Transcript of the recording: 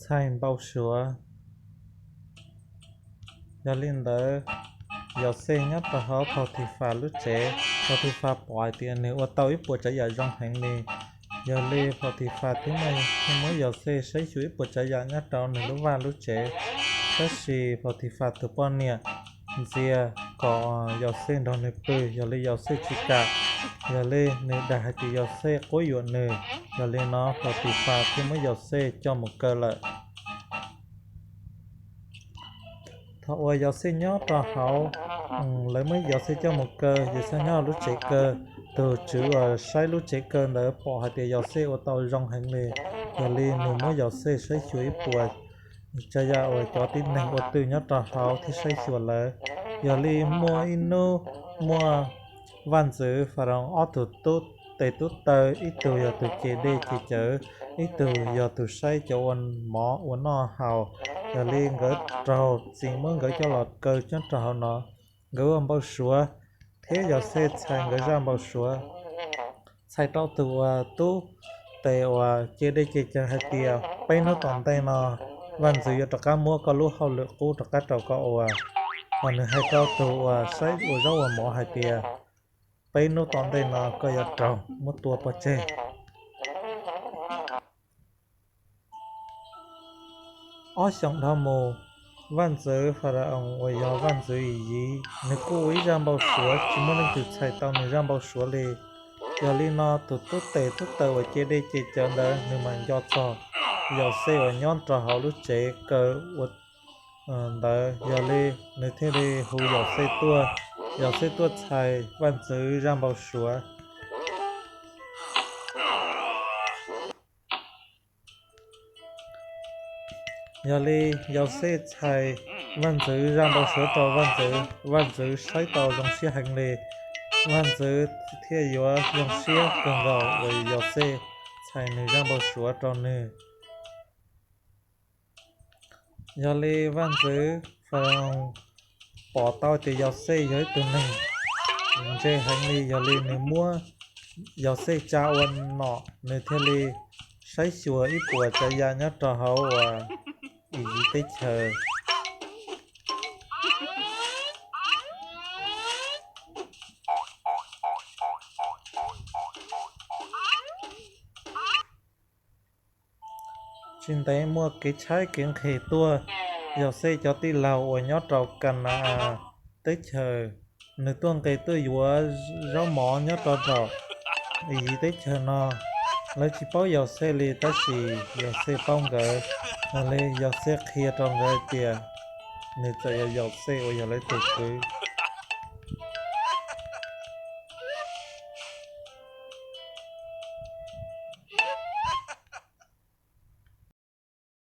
txhais npau suav. Yog li ntawd, Yauxej nyob rau hauv Phauthifas lub tsev, Phauthifas pom hais tias nws ua tau ib puas tsav yam zoo heev li. Yog li Phauthifas thiaj muab Yauxej saib xyuas ib puas tsav yam nyob rau nws lub vaj lub tsev. Tab sis Phauthifas tus poj niam ntxias kom Yauxej nrog nws pw, yog li Yauxej tsis kam. Yog li nws dag hais tias Yauxej quab yuam nws. Yog li no Phauthifas thiaj muab Yauxej coj mus kaw lawm. Thaum uas Yauxej nyob rau hauv, lawv muab Yauxej coj mus kaw, Yauxej nyob lub tsev kaw, tus tswv uas saib lub tsev kaw ntawd pom hais tias Yauxej ua tau zoo heev li. Yog li nws muab Yauxej saib xyuas ib puas tsav yam uas cov tib neeg ua twj nyob rau hauv thiab saib xyuas lawv. Yog li muaj ib hnub, muaj vaj ntxwv Falaus ob tug tub tes tub taw, ib tug yog tus ce dej ce cawv, ib tug yog tus saib cov ua mov ua noj haus. Yog li nkawd raug txiv muab nkawd coj los kaw nyob rau hauv no. Nkawd ua npau suav thiab Yauxej txhais nkawd zaj npau suav. Txhais rau tus uas tub tes uas ce dej ce cawv hais tias peb hnub tom ntej no vaj ntxwv yuav rov qab muab koj lub hauj lwm qub rov qab rau koj ua. Hos nws hais rau tus uas saib ua zaub ua mov hais tias peb hnub tom ntej no koj yuav raug muab tua pov tseg. Ob xyoos dhau mus, vaj ntxwv Falaus uas yog vaj ntxwv Iziv, nws kuj ua ib zaj npau suav, tsis muaj leej twg txhais tau nws zaj npau suav li. Yog li no tus tub tes tub taw uas ce dej ce cawv ntawd nws mam nco txog Yauxej uas nyob rau hauv lub tsev kaw ua ntawd, yog li nws thiaj li hu Yauxej tuaj. Yauxej tuaj txhais vaj ntxwv zaj npau suav. Yog li Yauxej txhais vaj ntxwv zaj npau suav rau vaj ntxwv, vaj ntxwv saib tau zoo siab heev li. Vaj ntxwv thiaj yuav zoo siab kawg nkaus uas Yauxej txhais nws zaj npau suav rau nws. Yog li vaj ntxwv Falaus pom tau tias Yauxej yog ib tug neeg ntse heev li, yog li nws muab Yauxej tsa ua nom, nws thiaj li saib xyuas ib puas tsav yam nyob rau hauv uas Iziv teb chaws. Tsis ntev muaj kev tshaib kev nqhis tuaj, Yauxej cov tij laug uas nyob rau Ka na-as teb chaws, nws tuaj nqis tuaj yuav zaub mov nyob rau nraum Iziv teb chaws no. Lawv tsis paub Yauxej li, tab sis Yauxej paub nkawd. Yog li Yauxej qhia rau nkawd tias nws txawm yog Yauxej uas yog lawv tus kwv.